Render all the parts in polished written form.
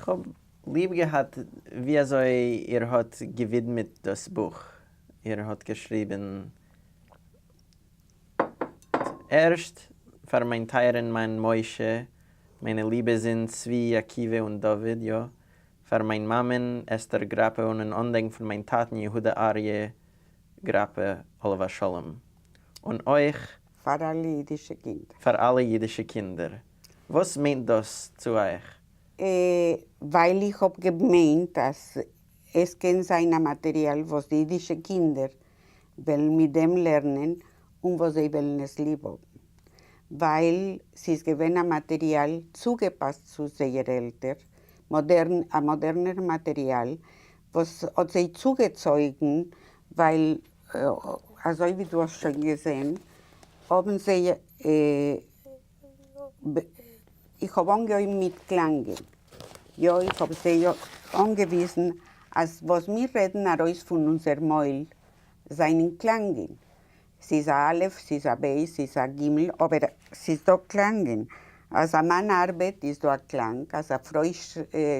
איך האב ליב געהאט ווי אזוי איר האט געווידמעט דאס בוך. איר האט געשריבן ערשט פאר מיין טייערן מאן משה, מיינע ליבע זין צבי, עקיבא און דוד, יא, פאר מיין מאמען אסתר גראפע און אין אנדענק פון מיין טאטן יהודה אריה גראפע עליו השלום. און אויך. פאר אלע אידישע קינדער. פאר אלע אידישע קינדער. וואס מיינט דאס צו אייך? ווייל איך האב געמיינט אז עס קען זיין א מאטעריאל וואס די אידישע קינדער וועלן מיט דעם לערנען און וואס זיי וועלן עס ליב האבן, ווייל ס'איז געווען א מאטעריאל צוגעפאסט צו זייער עלטער, מאדערן, א מאדערנער מאטעריאל וואס האט זיי צוגעצויגן, ווייל אזוי ווי דו האסט שוין געזען האבן זיי איך האב אנגעהויבן מיט קלאנגען, יא איך האב זיי אנגעוויזן אז וואס מיר רעדן ארויס פון אונזער מויל זענען קלאנגען, ס'איז א א', ס'איז א ב', ס'איז א ג', אבער ס'איז דא קלאנגען, אז א מאן ארבעט איז דא א קלאנג, אז א פרוי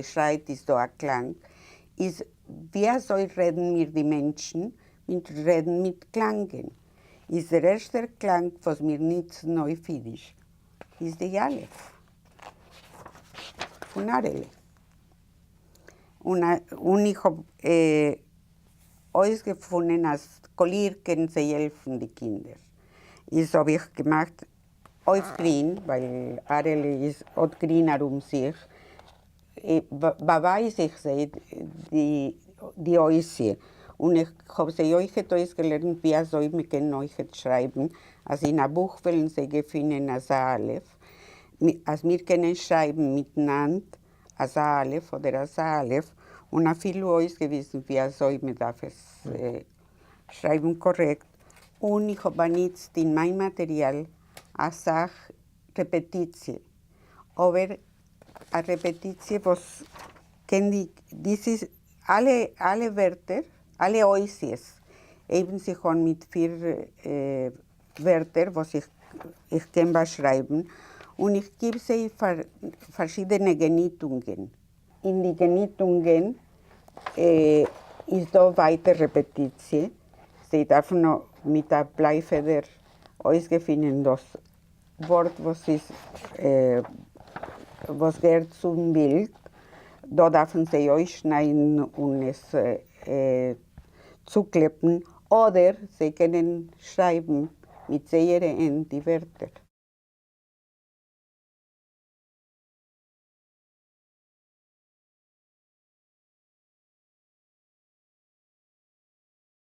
שרייט איז דא א קלאנג, איז ווי אזוי רעדן מיר די מענטשן? מיר רעדן מיט קלאנגען. איז דער ערשטער קלאנג וואס מיר ניצן אויף אידיש איז די אלף פון ארעלע. און איך האב אויסגעפונען אז קאליר קען זיי העלפן די קינדער. איז האב איך געמאכט אויף גרין, ווייל ארעלע איז האט גרין ארום זיך, באווייז איך זיי די אותיות, און איך האב זיי אויכעט אויסגעלערנט ווי אזוי מען קען אויכעט שרייבן, אז אין א בוך וועלן זיי געפינען אזא א', אז מיר קענען שרייבן מיטן האנט אזא א' אדער אזא א', און אפילו אויסגעוויזן ווי אזוי מען דארף עס שרייבן קארעקט, און איך האב באנוצט אין מיין מאטעריאל אסאך רעפעטיציע, אבער א רעפעטיציע וואס קען די, דיס איז אלע אלע ווערטער, אלע אותיות הייבן זיך אן מיט פיר ווערטער וואס איך איך קען באשרייבן, און איך גיב זיי פאר פארשידענע געניטונגען. אין די געניטונגען איז דא ווייטער רעפעטיציע, זיי דארפן מיט א בלייפעדער אויסגעפינען דאס ווארט וואס איז וואס געהערט צום בילד, דא דארפן זיי אויסשניידן און עס צוקלעפן, אדער זיי קענען שרייבן מיט זייערע הענט די ווערטער.